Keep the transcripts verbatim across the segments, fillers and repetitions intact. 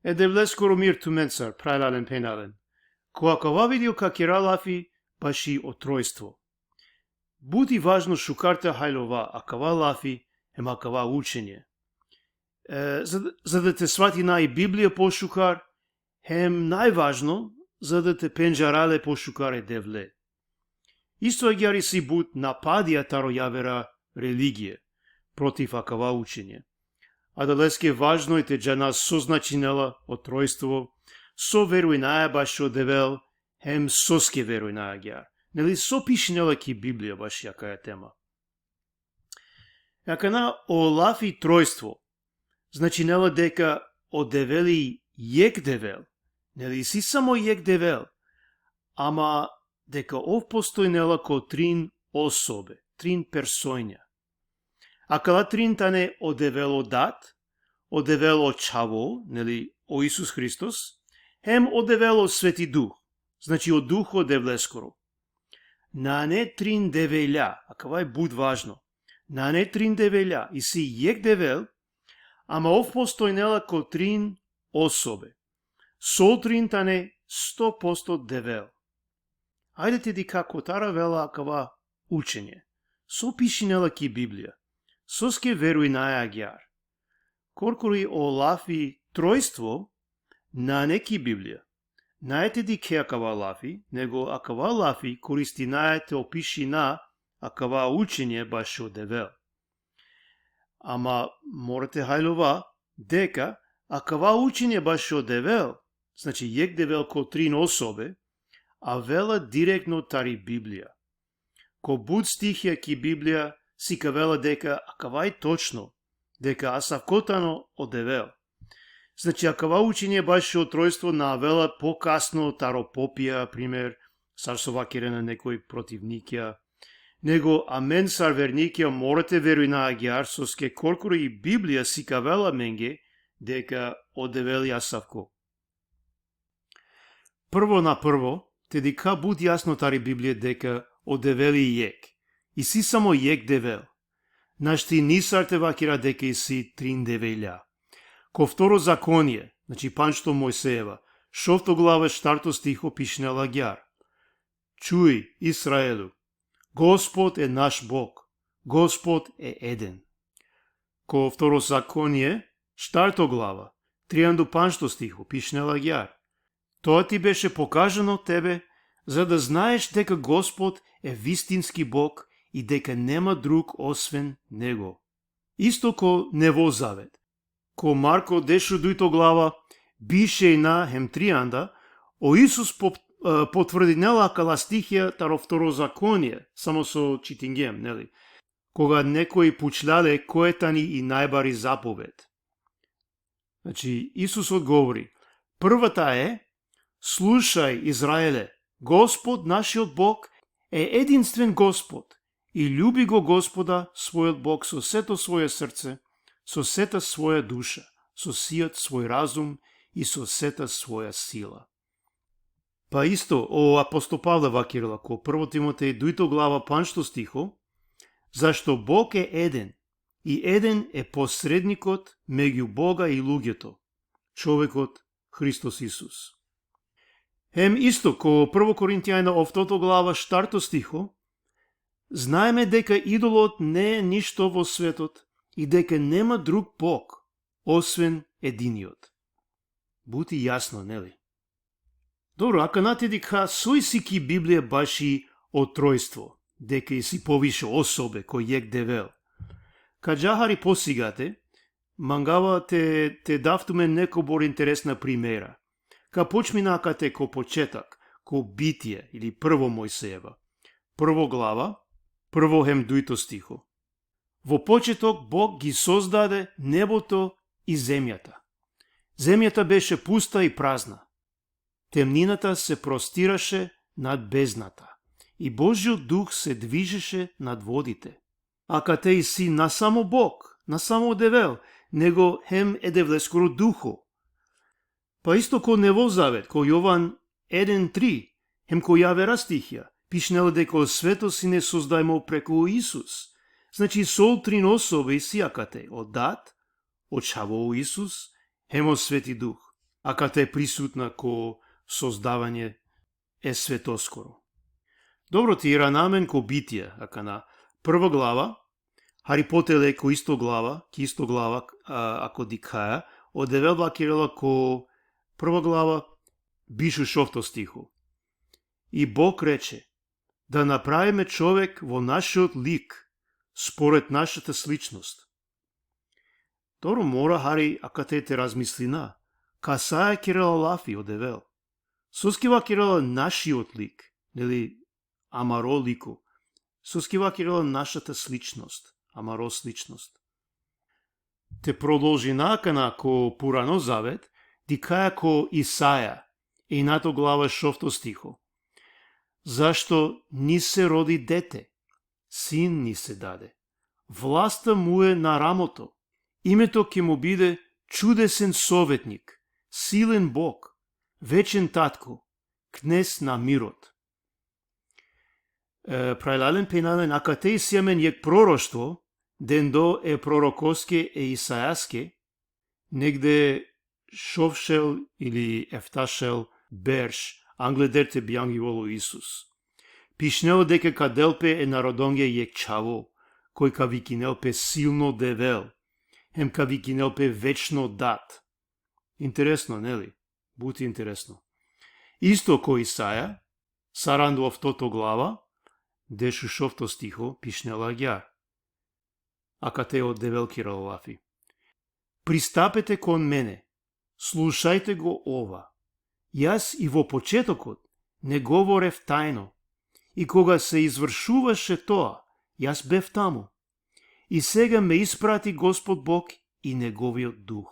E Devleskoro mir tumencar, phralalen, phenjalen. Ko akava video ka kera lafi baši o trojstvo. But i važno šukar te hajlova akava lafi hem akava učenje. E, za, za da te svatina i Biblija pošukar, hem najvažno, za da te pendžara le pošukar e Devle. Isto agjaar isi but napadija taro javera religije, protiv akava učenje. Adaleske važno i te džana so značinela o trojstvo, so verujnaja bašo Devel, hem soske verujnaja agjaar. Neli, so pišinela ki Biblija baši akaja tema. Akana o lafi trojstvo značinela deka o Devel i jekh Devel, neli, isi samo jekh Devel, ama deka ov postojnela ko trin osobe, trin personja. Akala trin tane o Devel o Dat, o Devel o Čhavo, neli, o Isus Hristos, hem o Devel o Sveti Duh, znači o Duho Devleskoro. Nane trin develja, akava i but važno. Nane trin develja, isi jekh Devel, ama ov postojnela ko trin osobe. Sol trin tane sto posto Devel. Ajde te dikha kotar avela akava učenje. So pišinela ki Biblija. Soske verujnaja agjaar. Korkori o lafi trojstvo nane ki Biblija. Nae te dikhe akava lafi, nego akava lafi koristinaja te opišina akava učenje bašo Devel. Ama mora te hajlova deka akava učenje bašo Devel, znači jekh Devel ko trin osobe, avela direktno tari Biblija. Ko but stihija ki Biblija sikavela deka akava i točno, deka asavko tano o Devel. Znači, akava učenje bašo trojstvo na avela pokasno taro popija, primer, sar so vakerena nekoj protivnikja, nego amen sar vernikja mora te verujna agjaar, soske korkori i Biblija sikavela amenge deka o Devel i asavko. Prvo na prvo, te dikha but jasno tari Biblija deka o Devel i jekh. Isi samo jekh Devel. Našti nisar te vakera deka isi trin develja. Ko Vtorozakonie, znači pandžto Mojsejeva, šovto glava, štarto stiho pišinela agjaar: Čuj, Izraelu, Господ е наш Бог, Господ е еден. Ko Vtorozakonie, štarto glava, triando pandžto stiho, pišinela agjaar: Тоа ти беше покажано тебе, за да знаеш дека Господ е вистински Бог и дека нема друг освен Него. Исто ко Нево Завет. Ко Марко дешудујто глава, бишејна хем трианда, о Исус по-, е, потврдинела кала стихија таро Второзаконие, само со читингем, нели? Кога некој пучляле кој е тани и најбари заповед. Значи, Исус одговори: Првата е: Слушај, Израеле, Господ, нашиот Бог, е единствен Господ, и љуби го Господа, својот Бог, со сето своје срце, со сета своја душа, со сиот свој разум и со сета своја сила. Па исто, о апостол Павле вакирла ко Прво Тимотеј дујто глава, панчто стихо: Зашто Бог е еден, и еден е посредникот меѓу Бога и луѓето, човекот Христос Исус. Хем исто ко Прво Коринтијајна офтото глава, штарто стихо: Знаеме дека идолот не е ништо во светот и дека нема друг Бог, освен единиот. Бути јасно, нели? Добро, акана те дикха со иси ки Библија баши о тројство, дека иси повише особе кој јек Девел. Ка џахари посигате, мангава те, те дав тумен некобор интересна примера. Ка почмина акате ко почеток, ко Битие или Прво Мојсеева, прво глава, прво хем дујто стихо. Во почеток Бог ги создаде небото и земјата. Земјата беше пуста и празна. Темнината се простираше над бездната и Божјиот дух се движеше над водите. Акате иси на само Бог, на само Девел, него хем е Девлескоро Духо. Па исто ко Нево Завет, ко Јован еден три, хем ко јавера стихија, пишнела дека о свето сине создајмо преку Исус. Значи, сол трин особи иси акате, о Дад, о Чхаво Исус, хем о Свети Дух. akate prisutna ko sozdavanje e svetoskoro. Dobro, te irana amen ko Bitija, akana prva glava, hari potele ko isto glava, ki isto glava, a, ako dikhaja, o Devel vakirela ko prva glava, biš u šovto stiho. И Бог рече: „Да направиме човек во нашиот лик, според нашата сличност.“ Dobro, mora hari akate te razmislina, kasaja kerela lafi o Devel. Soske vakirela našiot lik, neli, amaro liko. Soske vakirela našata sličnost, amaro sličnost. Te prodolžina akana ko Purano zavet, dikhaja ko Isaja, inato glava, šovto stiho. „Зашто ни се роди дете, син ни се даде. Власта му е на рамото. Името ќе му биде чудесен советник, силен Бог, вечен татко, кнез на мирот.“ E, phralalen, phenjalen, akate isi amen jekh proroštvo, dendo e prorokoske e Isajaske, negde šovšel ili eftašel berš angleder te bijangivol o Isus. Pišnel deka ka del pe e narodonge jekh čhavo, koj ka vikinel pe Silno Devel, hem ka vikinel pe Večno Dat. Interesno, neli? But interesno. Isto ko Isaja, saranda oftoto glava, dešušovto stiho, pišnela agjaar. Akate o Devel kerela lafi: „Пристапете кон мене, слушајте го ова. Јас и во почетокот не говорев тајно, и кога се извршуваше тоа, јас бев таму. И сега ме испрати Господ Бог и Неговиот Дух.“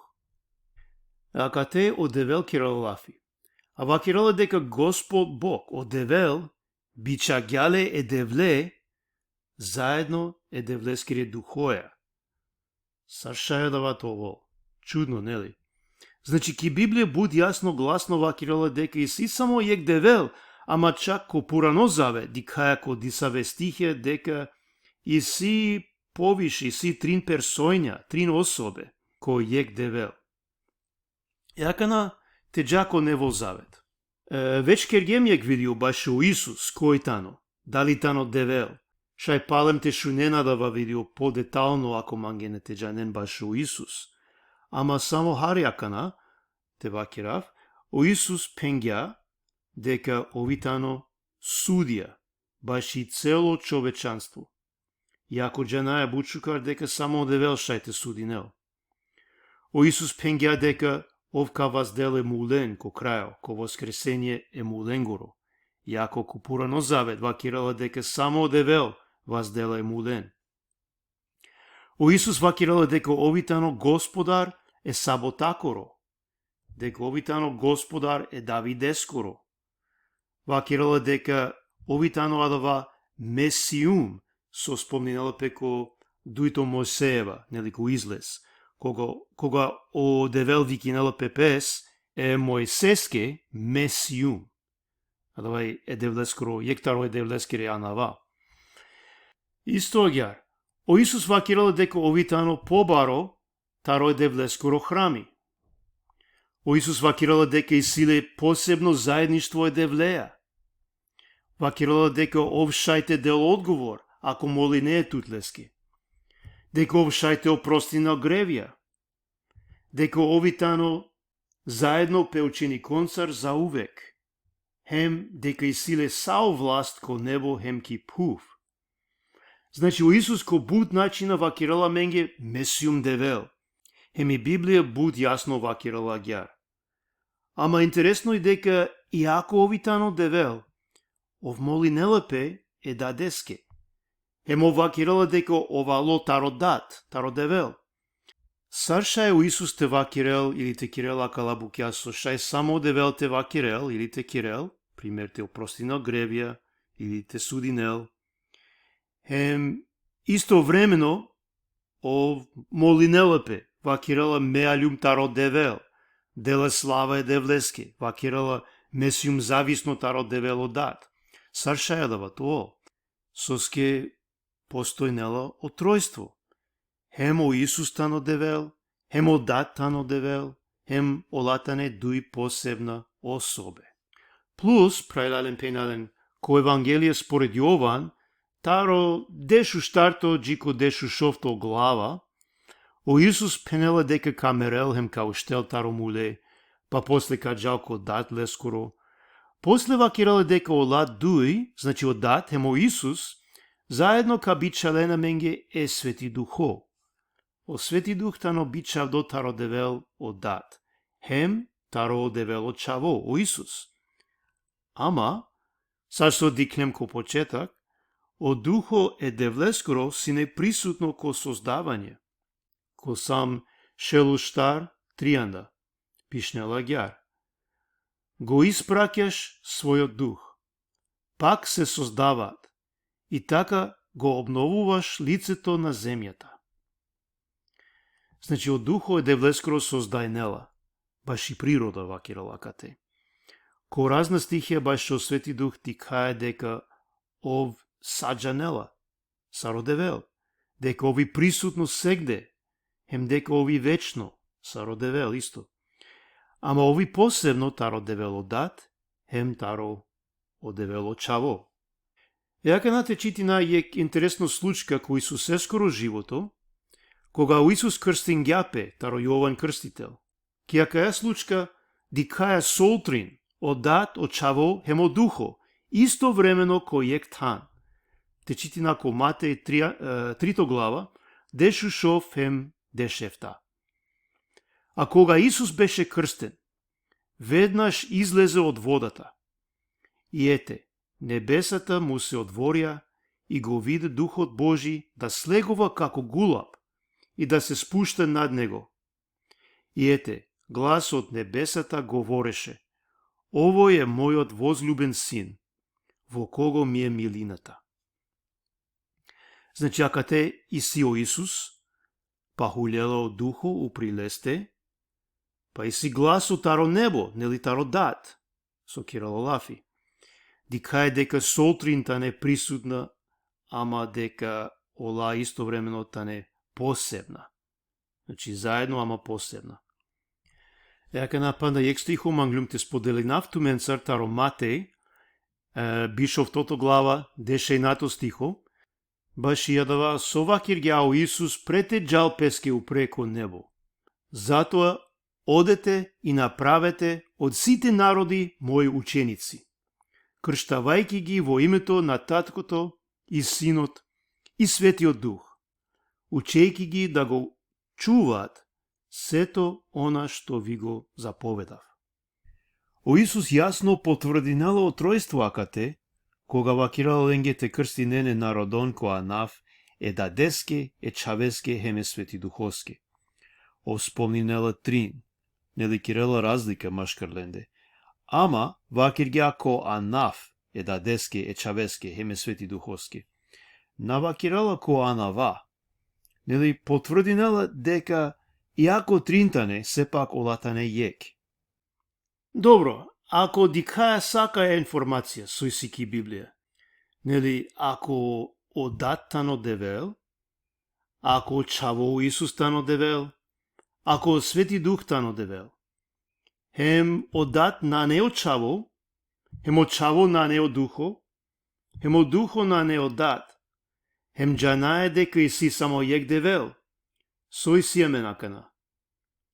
Akate o Devel kerela lafi. A vakirela deka Gospod Bog, o Devel, bičhagja le e Devle, zaedno e Devleskere duhoja. Sar šaj adava te ovel? Čudno, neli? Znači, ki Biblija but jasno glasno vakirela deka isi samo jekh Devel, ama čak ko Purano zavet, dikhaja ko disave stihija, deka isi poviše, isi trin personja, trin osobe, ko jekh Devel. E akana te dža ko Nevo zavet. E, već kergjem jekh video bašo Isus, koj tano, dali tano Devel. Šaj palem te šunen adava video podetalno ako mangena te džanen bašo Isus. Ama samo hari akana te vakerav, o Isus phengja deka ov i tano sudija baši celo čovečanstvo. Iako džanaja but šukar deka samo o Devel šaj te sudinel. O Isus phengja deka ov ka vazdel e mulen ko krajo, ko voskresenje e mulengoro. Iako ko Purano zavet vakirela deka samo o Devel vazdela e mulen. O Isus vakirela deka ov i tano Gospodar e sabotakoro, deka ov i tano Gospodar e Davideskoro. Vakirela deka ov i tano adava Mesium, so spomninela pe ko dujto Mojseeva, neli, ko Izlez, koga, koga o Devel vikinela pe pes e Mojseske Mesium. Adava i e Devleskoro, jekh taro e Devleskere anava. Isto agjaar, o Isus vakirela deka ov i tano pobaro taro e Devleskoro hrami. O Isus vakirela deka isi le posebno zaedništvo e Devleja. Vakirela deka ov šaj te del odgovor, ako molinea tut leske. Deka ov šaj te oprostinel grevija. Deka ov i tano zaedno pe učenikoncar zauvek. Hem deka isi le sa o vlast ko nebo hem ki phuv. Znači, o Isus ko but načina vakirela amenge Mesium Devel. Hem i Biblija but jasno vakirela agjaar. Ama interesno i deka iako ov i tano Devel, ov molinela pe e Dadeske. Hem ov vakirela deka ov alo taro Dat, taro Devel. Sar šaj o Isus te vakirel ili te kerel akala bukja so šaj samo o Devel te vakirel ili te kerel, primer te oprostinel grevija ili te sudinel. Hem istovremeno ov molinela pe, vakirela me aljum taro Devel, dela slava e Devleske, vakirela me sijum zavisno taro Devel o Dat. Sar šaj adava te ovel? Soske postojnela o trojstvo. Hem o Isus tano Devel, hem o Dat tano Devel, hem ola tane duj posebna osobe. Plus, phralalen phenjalen, ko Evangelie spored Jovan, taro dešuštarto dži ko dešušovto glava, o Isus phenela deka ka merel hem ka uštel taro mule, pa posle ka džal ko dat leskoro. Posle vakerela deka ola duj, znači o dat hem o Isus, zaedno ka bičhalen amenge e Sveti Duho. O Sveti Duh tano bičhavdo taro Devel o Dat, hem taro Devel o Čhavo, o Isus. Ama, sar so dikhlem ko početak, o Duho e Devleskoro sine prisutno ko sozdavanje. Ko Psalm šel u štar trianda, pišinela agjaar: Го испраќаш својот дух, пак се создаваат, и така го обновуваш лицето на земјата. Znači, o Duho e Devleskoro sozdajnela, baši priroda vakerela akate. Ko razna stihija bašo Sveti Duh dikhaja deka ov sa džanela, sar o Devel, deka ov i prisutno segde, hem deka ov i večno, sar o Devel isto. Ama ov i posebno taro Devel o Dat, hem taro o Devel o Čhavo. E akana te čitina jekh interesno slučka ko Isuseskoro životo, koga o Isus krstingja pe taro Jovan Krstitel. Ki akaja slučka dikhaja sotrin o Dat, o Čhavo hem o Duho, istovremeno ko jekh than. Te čitina ko Matej tri, e, trito glava, dešušov hem dešefta. A koga Isus beše krsten, vednaš izleze od vodata. И ете, небесата му се отворија и го виде Духот Божи да слегува како гулаб и да се спушта над него. И ете, глас од небесата говореше: „Овој е мојот возлюбен син, во кого ми е милината.“ Znači, akate isi o Isus, pa hulela o Duho upri leste, pa isi glaso taro nebo, neli, taro Dat, so kerela lafi. Dikhaja deka sotrin tane prisutna, ama deka ola istovremeno tane posebna. Znači, zaedno, ama posebna. E akana panda jekh stiho manglum te spodelinav tumencar taro Matej, e, bišovtoto glava, dešeinato stiho, baši adava so vakergja o Isus pre te džal peske upre ko nebo. Затоа одете и направете од сите народи мои ученици, крштавајќи ги во името на Таткото и Синот и Светиот Дух, учејќи ги да го чуваат сето она што ви го заповедав. O Isus jasno potvrdinela o Trojstvo akate, koga vakerela lenge te krstinena e narodon ko anav e Dadeske, e Čhaveske hem e Sveti Duhoske. Ov spomninela trin, neli, kerela razlika maškar lende. Ama vakergja ko anav e Dadeske, e Čhaveske hem e Sveti Duhoske. Na vakerela ko anava. Neli, potvrdinela deka iako trin tane, sepak ola tane jekh. Dobro, ako dikhaja sakaja informacija so isi ki Biblija, neli, ako o Dat tano Devel, ako o Čhavo o Isus tano Devel, ako o Sveti Duh tano Devel, hem o Dat nane o Čhavo, hem o Čhavo nane o Duho, hem o Duho nane o Dat, hem džanaja deka isi samo jekh Devel, so isi amen akana?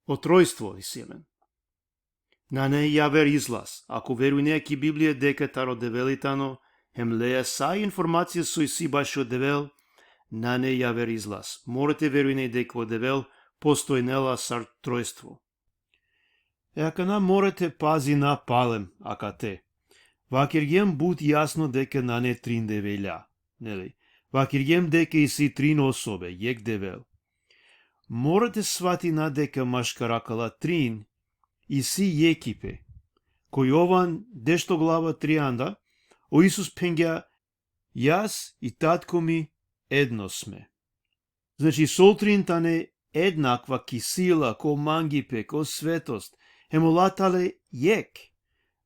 O Trojstvo isi amen. Nane javer izlaz. Ako verujneja ki Biblija deka taro Devel i tano, hem leja sa informacija so isi bašo Devel, nane javer izlaz. Mora te verujne deka o Devel postojnela sar Trojstvo. E akana mora te pazina palem akate. Vakergjem but jasno deka nane trin develja, neli? Vakergjem deka isi trin osobe, jekh Devel. Mora te svatina deka maškar akala trin isi jekhipe. Ko Jovan dešto glava trianda, o Isus phengja: „Јас и Татко ми едно сме.“ Znači, sotrin tane ednakva ki sila, ko mangipe, ko svetost, hem ola tane jekh.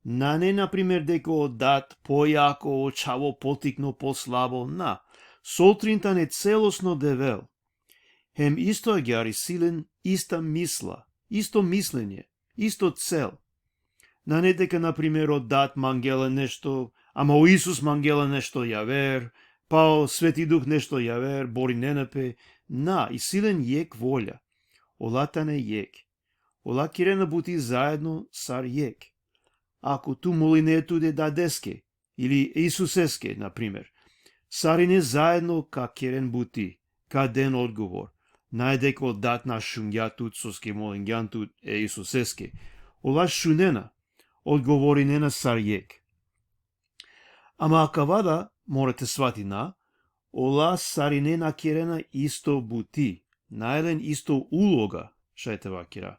Nane, na primer, deka o Dat pojako, o Čhavo potikno, poslabo, na. Sotrin tane celosno Devel. Hem isto agjaar isi len ista misla, isto mislenje. Isto cel. Nane deka, na primer, o Dat mangela nešto, ama o Isus mangela nešto javer, pa o Sveti Duh nešto javer, borinena pe. Na, isi len jekh volja. Ola tane jekh. Ola kerena buti zaedno sar jekh. Ako tu moline tut e Dadeske, ili e Isuseske, na primer, sarine zaedno ka keren buti, ka den odgovor. Nane deka o Dat na šungja tut soske molingjan tut e Isuseske. Ola šunena, odgovorinena sar jekh. Ama akava da mora te svatina, ola sarine na kerena isto buti, nane len isto uloga, šaj te vakera.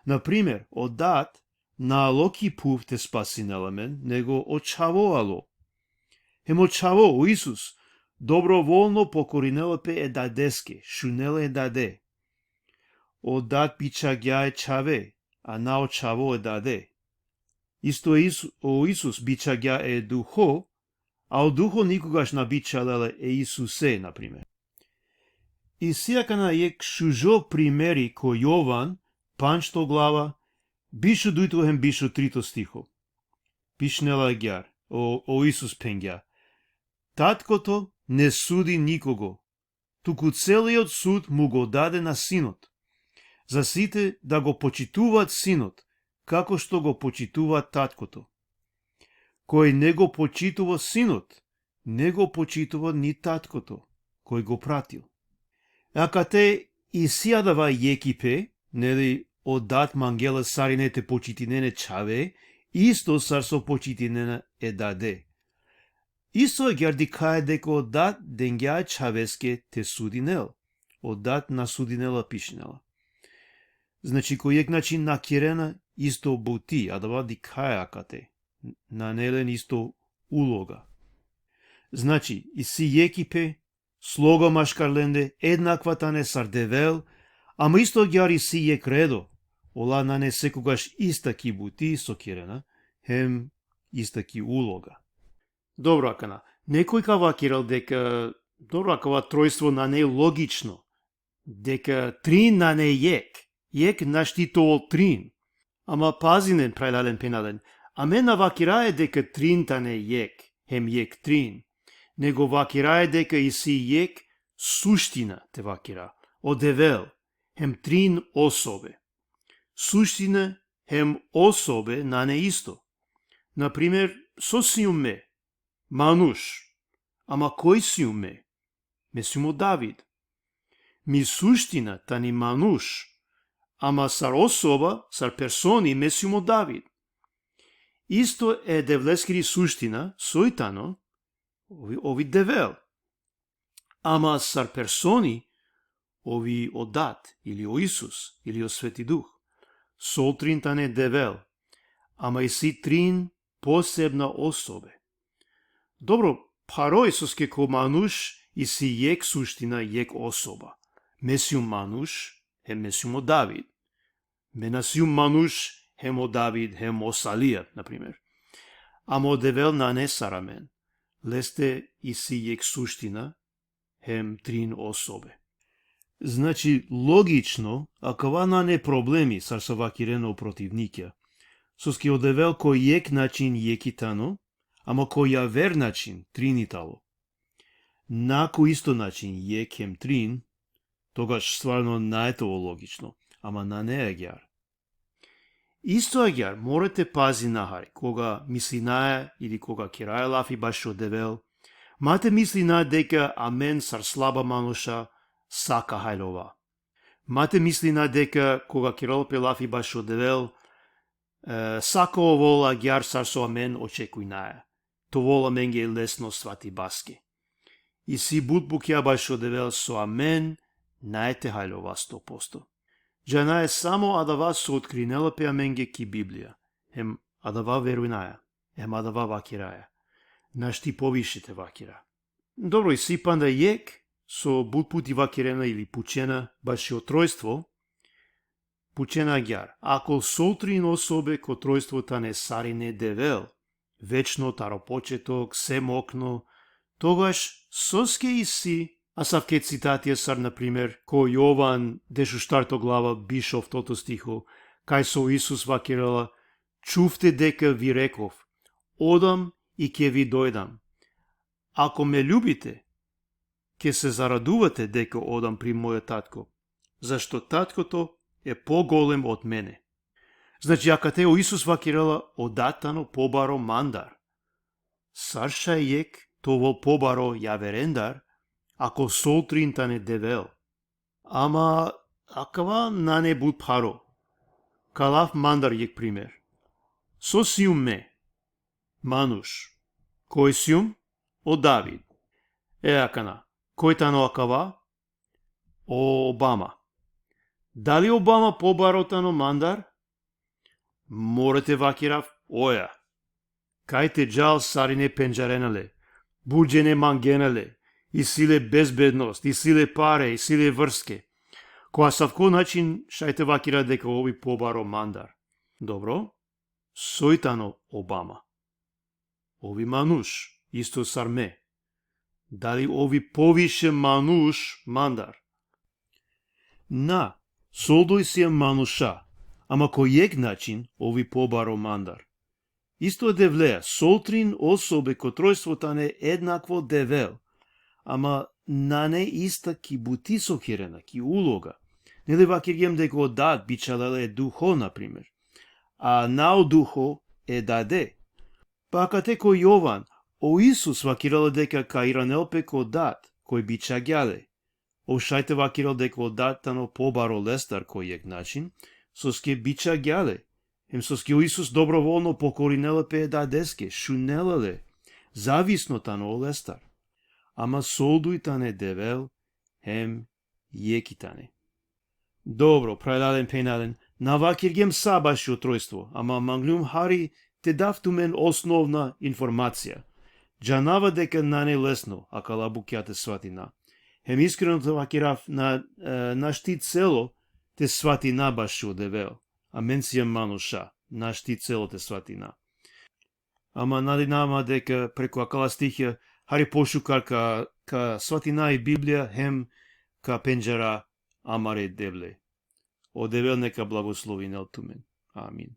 Na primer, o Dat na alo ki phuv te spasinel amen, nego o Čhavo alo. Hem o Čhavo, o Isus, dobrovolno pokorinela pe e Dadeske, šunela e Dade. O Dat bičhagja e Čhave, a na o Čhavo e Dade. Isto Isu-, o Isus bičhagja e Duho, a o Duho nikogaš na bičhalela e Isuse, na primer. Isi akana jekh šužo primeri ko Jovan, pandžto glava, biš u dujto hem biš u trito stiho. Pišinela agjar, o, o Isus phengja: Tatkoto ne sudi nikogo, tuku celiot sud mu go dade na Sinot. Za site da go počituvat Sinot, kako što go počituvat Tatkoto. Koj ne go počitova Sinot, ne go počitova ni Tatkoto, koj go pratil. Akate isi adava jekhipe, neli, o Dat mangela sarine te počitinen e Čhave, isto sar so počitinen e Dade. Isto agjar dikhaja deka o Dat dengja e Čhaveske te sudinel. O Dat na sudinela, pišinela. Znači, ko jekh način na kerena isto buti, adava dikhaja akate. Nane len isto uloga. Znači, isi jekhipe, sloga maškar lende, ednakva tane sar Devel, ama isto agjar isi jekh redo, ola nane sekogaš ista ki buti so kerena, hem ista ki uloga. Dobro, akana, nekoj ka vakerel deka, dobro, akava trojstvo nane logično, deka trin nane jekh, jekh našti te ol trin. Ama pazinen, phralalen, phenjalen, amen na vakeraja deka trin tane jekh, hem jekh trin, nego vakeraja deka isi jekh suština, te vakera, o Devel, hem trin osobe. Suština hem osobe nane isto. Na primer, so sium me? Manuš. Ama koj sium me? Me sium o David. Mi suština tani manuš, ama sar osoba, sar personi, me sium o David. Isto e Devleskiri suština, soj tano, ovi, ovi Devel. Ama sar personi, ovi o Dat, ili o Isus, ili o Sveti Duh. So trin tane Devel, ama isi trin posebna osobe. Dobro, pharoj, soske ko manuš isi jekh suština, jekh osoba. Me sium manuš, hem me sium o David. Me na sium manuš, hem o David, hem o Salija, na primer. Ama o Devel nane sar amen. Leste isi jekh suština, hem trin osobe. Znači, logično, akava nane problemi, sar so vakerena o protivnikja. Soske o Devel ko jekh način jekhi tano, ama ko javer način trin i tano. Na ko isto način jekh hem trin, togaš stvarno nane te ol logično, ama nane agjar. Isto agjar, mora te pazina hari, koga mislinaja ili koga keraja lafi bašo Devel, ma te mislina deka amen sar slaba manuša sa ka haljova. Ma te mislina deka koga kerela pe lafi bašo Devel, e, sa ka ovel agjar sar so amen očekujnaja. Te ovel amenge lesno svatibaske. Isi but bukja bašo Devel so amen nane te haljova sto posto. Džanaja samo adava so otkrinela pe amenge ki Biblija, hem adava verujnaja, hem adava vakeraja. Našti poviše te vakera. Dobro, isi panda jekh, so but puti vakerena ili pučena bašo trojstvo, pučena agjar: Ako so trin osobe ko trojstvo tane sarine Devel, večno, taro početok, semokno, togaš soske isi asavke citatija sar, na primer, ko Jovan dešuštarto glava, biš oftoto stiho, kaj so Isus vakirela: Čuvte deka vi rekov: Odam i ke vi dojdam. Ako me ljubite, ke se zaraduvate deka odam pri mojo Tatko, zašto Tatkoto e pogolem od mene. Znači, akate o Isus vakirela: O Dat tano pobaro mandar. Sar šaj jekh te ovel pobaro javerendar, ako soltrin tane Devel? Ama akava nane but pharo. Ka lav mandar jekh primer. So sium me? Manuš. Koj sium? O David. E akana, koj tano akava? O Obama. Dali Obama pobaro tano mandar? Mora te vakirav: Oja. Kaj te džal, sarine pendžarena le, but džene mangena le, isi le bezbednost, isi le pare, isi le vrske. Ko asavko način šaj te vakira deka ovi pobaro mandar. Dobro, soj tano Obama? Ovi manuš, isto sar me. Dali ovi poviše manuš mandar? Na, soldoj siem manuša, ama ko jekh način ovi pobaro mandar. Isto e Devlea, soltrin osobe ko trojstvo tane ednakvo Devel, ama nane ista ki buti so hirena, ki uloga. Neli vakirgjem deka o Dat bičhalela e Duho, na primer, a na o Duho e Dade. Pa akate ko Jovan, o Isus vakirela deka ka iranel pe ko Dat, koj bičhagja le. Ov šaj te vakirel deka o Dat tano pobaro lestar ko jekh način, soske bičhagja le, hem soske o Isus dobrovolno pokorinela pe e Dadeske, šunela le, zavisno tano olestar. Ama solduj tane Devel, hem jekh i tane. Dobro, phralalen, phenjalen, na vakirgjem sa bašo trojstvo, ama mangljum hari te dav tumen osnovna informacija. Džanava deka nane lesno akala bukja te svatina. Hem iskreno te vakirav, na, e, našti celo te svatina bašo Devel. Amen siem manuša, našti celo te svatina. Ama nadinava deka preku akala stihija hari pošukar ka, ka svatina i Biblija hem ka pendžara amare Devle. O Devel neka blagoslovinel tumen. Amin.